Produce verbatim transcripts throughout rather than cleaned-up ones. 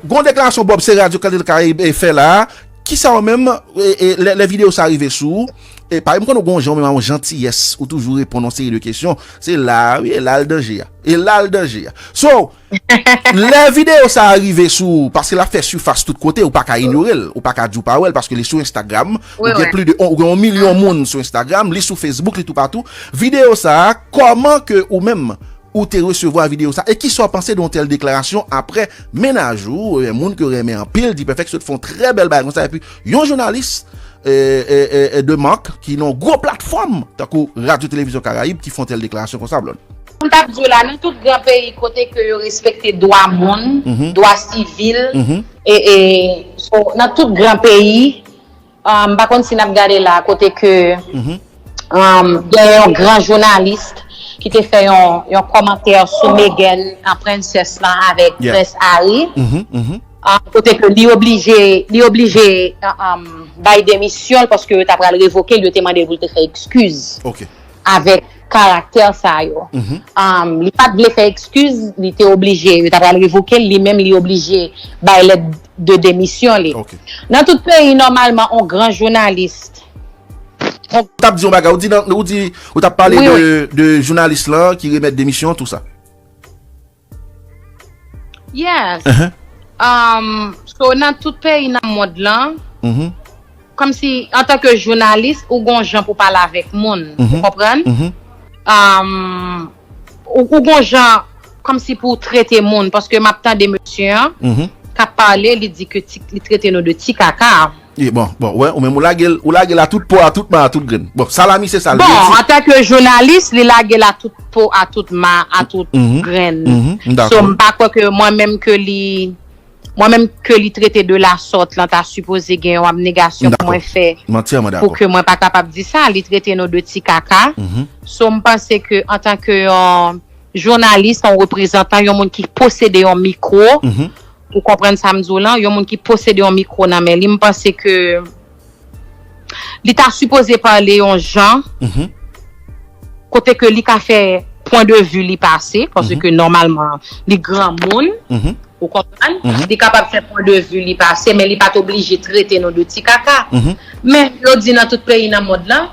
Gon deklarasyon Bob, se Radyo Kandil Karayib e fè la. Kisa ou menm, e, e, lè, lè videyo sa rive sou ou, e, parèy m konn ou gon jan, ou menm a yon jantiyès, ou toujou reponn yon seri de kesyon. Se la, wi, e la l danje a. E la l danje a. So, lè videyo sa rive sou ou, paske l ap fè sifas tout kote, ou pa ka inyore l, ou pa ka di w pa wè l, paske li sou Instagram, ou gen plis de, ou gen yon milyon moun sou Instagram, li sou Facebook, li toupatou. Videyo sa, kòman ke ou menm, ou te resevwa videyo sa? E kisa w panse de yon tèl deklarasyon apre mennaj ou, oubyen moun ke w renmen anpil, Dpèfèk sot fè yon trè bèl bagay konsa, epi yon jounalis, e, e, e, e, de mak, ki nan yon gwo platfòm, tankou Radyo Televizyon Karayib, ki fè yon tèl deklarasyon konsa, Blonde? M t ap di w la, nan tout gran peyi kote ke yo respekte dwa moun, dwa sivil, e, e, so, nan tout gran peyi, Ah, m pa konn si n ap gade la, kote ke, um, gen yon gran jounalis ki te fè yon, yon kòmantè sou Meghan, ah, prensès lan avèk Prince Harry. Ah, kote ke li oblije, li oblije, ah, um, bay demisyon l paske yo ta pral revoke l, yo te mande l pou l te fè ekskiz avèk karaktè sa yo. Um, li pa t vle fè ekskiz, li te oblije, yo ta pral revoke l, li menm li oblije bay lèt de demisyon li. Nan tout peyi, nòmalman, on gran jounalis. Ou t ap di yon bagay, ou di, nan- ou di, ou t ap pale de, de jounalis lan ki remèt demisyon, tou sa. Yes. Um, so, nan tout peyi nan mond lan, kòmsi, antanke jounalis, ou gon jan pou pale avèk moun. Ou konprann? Um, ou, ou gon jan, kòmsi pou w trete moun, paske m ap tande mesye an k ap pale, li di ke ti- li trete nou de ti kaka. E bon, bon, wè, ou menm ou lage l, ou lage l a tout po, a tout ma, a tout grenn. Bon, salami se sa l vle Bon, di. Antanke jounalis, li lage l a tout po, a tout ma, a tout grenn. So, m pa kwè ke mwen menm ke li, mwen menm ke li trete de la sòt lan, ta sipoze gen yon abnegasyon pou mwen fè pou ke mwen pa kapab di sa. Li trete nou de ti kaka. So, m panse ke antanke yon jounalis, yon reprezantan, yon moun ki posede yon mikwo, ou konprann sa m di w lan, yon moun ki posede yon mikwo nan men li, m panse ke li ta sipoze pale yon jan, kote ke li ka fè pwen de vi li pase, paske nòmalman, li granmoun, ou konprann? Li kapab fè pwen de vi li pase, men li pa t oblije trete nou de ti kaka. Men, yo di nan tout peyi nan mond lan,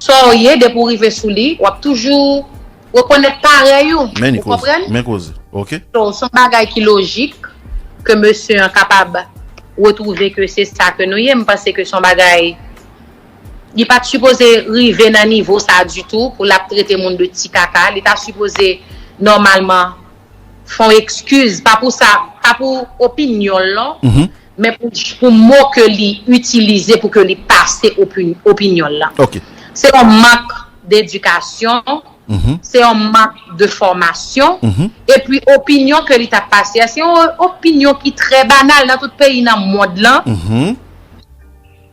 sa w ye, depi w rive sou li, w ap toujou rekonèt parèy ou. Ou konprann? Men koze. Ok. So, se yon bagay ki lojik ke mesye an kapab retwouve ke se sa ke nou ye. M panse ke se yon bagay, li pa t sipoze rive nan nivo sa ditou pou l ap trete moun de ti kaka. Li ta sipoze nòmalman fè yon ekskiz, pa pou sa, pa pou opinyon l non, men pou, pou mo ke li itilize pou ke li pase opi- opinyon l lan. Se yon mank dedikasyon, se yon mank de fòmasyon, epi opinyon ke li t ap pase a, se yon opinyon ki trè banal nan tout peyi nan mond lan.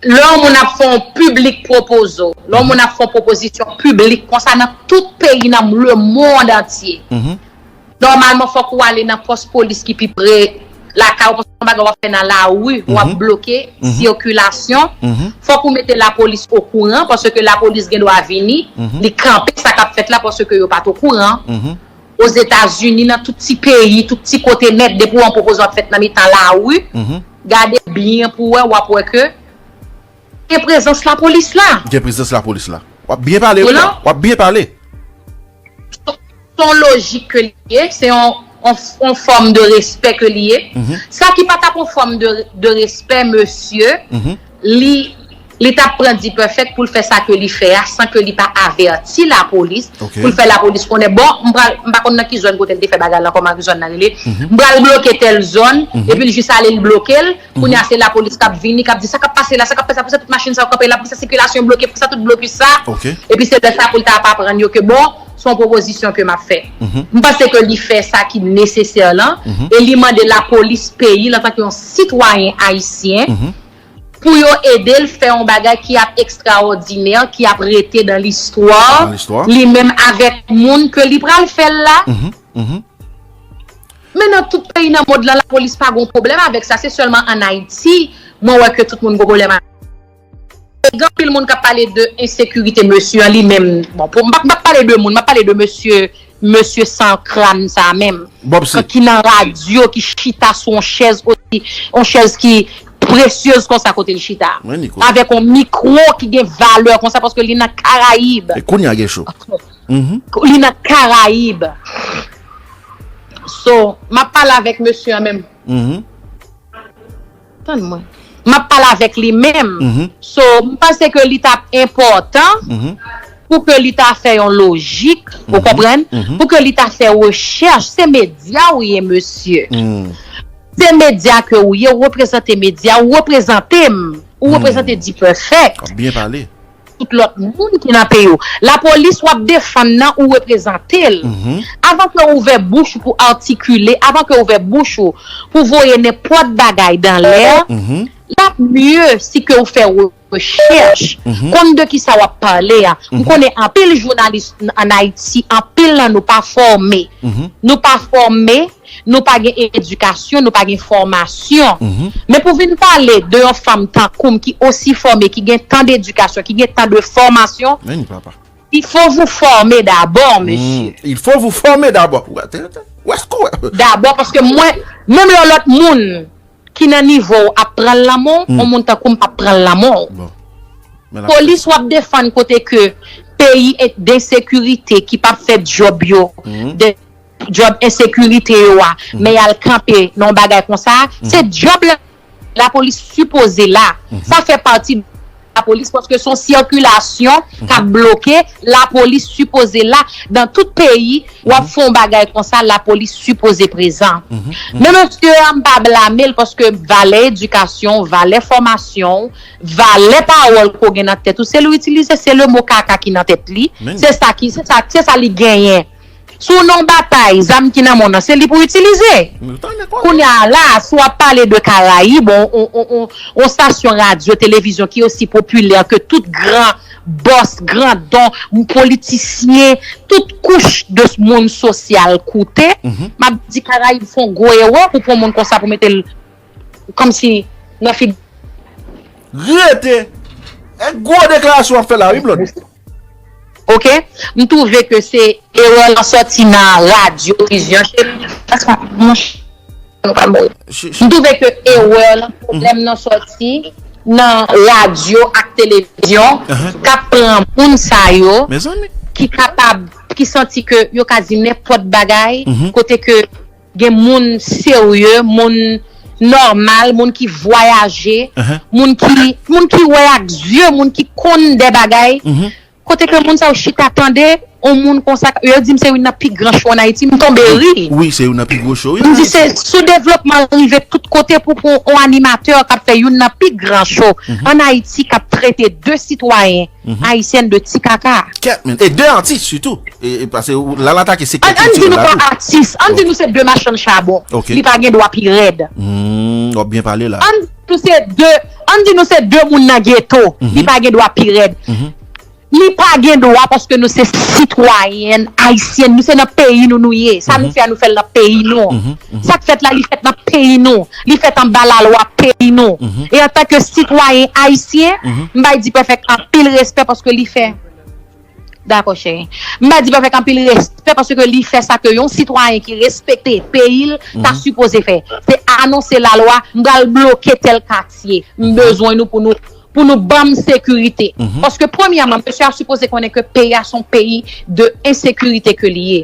Lè yon moun ap fè yon piblik pwopozo, lè yon moun ap fè yon pwopozisyon piblik konsa nan tout peyi nan lemonn antye, nòmalman fòk ou ale nan pòs polis ki pi pre lakay ou, paske yon bagay w ap fè nan lari, w ap bloke sikilasyon. Fòk ou mete lapolis okouran, paske lapolis gen dwa vini, li kanpe sa k ap fèt la, paske yo pa t okouran. Ozetazini, nan tout ti peyi, tout ti kote nèt, depi w wè yon pwopozisyon ap fèt nan mitan lari, gade byen pou w wè, w ap wè ke gen prezans lapolis la. Gen prezans lapolis la. W ap byen pale, wi, la. W ap byen pale. Se yon lojik ke li ye, se yon, yon, yon fòm de respè ke li ye. Sa ki pa t ap yon fòm de, de respè, mesye, li, li t ap pran Dpèfèk pou l fè sa ke li fè a, san ke li pa avèti lapolis, pou l fè lapolis konnen, bon, m pral, m pa konn nan ki zòn kote l te fè bagay lan, kòman zòn nan rele, m pral bloke tèl zòn, epi l jis ale l bloke l, kounye a se lapolis k ap vini, k ap di, "Sa k ap pase la, sa k ap pase la, poukisa tout machin sa yo kanpe la, poukisa sikilasyon bloke, poukisa tout blokis sa?" Epi se lè sa pou l ta ap aprann yo ke, bon, se yon pwopozisyon ke m ap fè. M panse ke li fè sa ki nesesè lan, e li mande lapolis peyi l antanke yon sitwayen ayisyen, pou yo ede l fè yon bagay ki ap ekstraòdinè, ki ap rete dan listwa, li menm avèk moun ke li pral fè l la. Men nan tout peyi nan mond lan, lapolis pa gon pwoblèm avèk sa. Se sèlman ann Ayiti, mwen wè ke tout moun gon pwoblèm avèk. E gen anpil moun k ap pale de ensekirite mesye an li menm. Bon, pou, m p ap, m p ap pale de moun, m ap pale de mesye mesye san kràn sa menm. Ki nan radyo, ki chita sou yon chèz osi, yon chèz ki presyez konsa kote l chita. Avèk yon mikwo ki gen valè konsa paske li nan Karayib. E kounye a gen cho. Li nan Karayib. So, m ap pale avèk mesye an menm. Tann mwen. M ap pale avèk li menm. So, m panse ke li t ap enpòtan pou ke li ta fè yon lojik, ou konprann? Pou ke li ta fè rechèch. Se medya ou ye, mesye. Se medya ke ou ye, ou reprezante medya, ou reprezante m, ou reprezante D-Perfect. W ap byen pale. Tout lòt moun ki nan peyi w. Lapolis w ap defann nan ou reprezante l. Avan ke w ouvè bouch ou pou atikile, avan ke w ouvè bouch ou pou voye nenpòt bagay dan lè, l ap mye si ke w fè rechèch, konn de kisa w ap pale a. M konnen anpil jounalis ann Ayiti, anpil nan nou pa fòme. Nou pa fòme, nou pa gen edikasyon, nou pa gen fòmasyon. Men pou vin pale de yon fanm tankou m ki osi fòme, ki gen tan de edikasyon, ki gen tan de fòmasyon, il faut vous former d'abord, mesye. Il faut vous former d'abord. Ou wè, tè, tè, ou wè s kou wè. Dabò, paske mwen, menm lè lòt moun ki nan nivo w ap pran l nan men w, yon moun tankou m p ap pran l nan men w. Polis w ap defann kote ke peyi en- d ensekirite ki p ap fè djòb yo, de djòb ensekirite yo a, men y al kanpe nan yon bagay konsa, se djòb la, lapolis sipoze la. Sa fè pati lapolis paske se yon sikilasyon k ap bloke, lapolis sipoze la. Dan tout peyi, w ap fè yon bagay konsa, lapolis sipoze prezan. Men mesye an, m pa blame l paske valè edikasyon, valè fòmasyon, valè pawòl ke w gen nan tèt ou, se li w itilize, se le mo kaka ki nan tèt li, se sa ki, se sa, se sa li genyen. Si w nan yon batay, zam ki nan men w nan, se li pou w itilize. Kounye a la, si w ap pale de Karayib, on, on, on, on, on stasyon radyo, televizyon ki osi popilè ke tout gran bòs, grandon, politisyen, tout kouch de moun sosyal koute, m ap di Karayib fè yon gwo erè pou pran moun konsa pou mete l kòmsi nan figi. Rete! E gwo deklarasyon w ap fè la wi Blonde. Ok? M twouve ke se erè lan sòti nan radyo, televizyon. Cheri, monchè, nou pral mouri. M twouve ke erè lan, pwoblèm nan sòti nan radyo ak televizyon k ap pran moun sa yo ki kapab, ki santi ke yo ka di nenpòt bagay, kote ke gen moun serye, moun nòmal, moun ki vwayaje, moun ki moun ki wè ak zye, moun ki konn de bagay. Kote ke moun sa yo chita tande, yon moun konsa, yo di m se youn nan pi gran cho ann Ayiti, m tonbe ri. Wi, se youn nan pi gwo cho, wi. M di se soudevlopman rive tout kote pou pou yon animatè k ap fè youn nan pi gran cho ann Ayiti k ap trete de sitwayen ayisyen de ti kaka. Kèt, men. E de atis sitou. E, e, paske ou- la l atake sektè kiltirèl la tou. Ann di nou pa atis, ann di nou se de machann chabon. Li pa gen dwa pi rèd. Hmm, w ap byen pale la. Ann di nou se de, ann di nou se de moun nan geto. Li pa gen dwa pi rèd. Li pa gen dwa paske nou se sitwayèn ayisyen, nou se nan peyi nou nou ye. Sa nou fè a nou fè l nan peyi nou. Sa k fèt la li fèt nan peyi nou. Li fèt anba lalwa peyi nou. E antanke sitwayen ayisyen, m bay D-Perfect anpil respè paske li fè Dakò, cheri. M bay D-Perfect anpil respè paske li fè sa ke yon sitwayen ki respekte peyi l ta sipoze fè. Se anonse lalwa, m pral bloke tèl katye. M bezwen nou pou nou pou nou ban m sekirite. Paske premyèman, mesye a sipoze konnen ke peyi a se yon peyi de ensekirite ke li ye.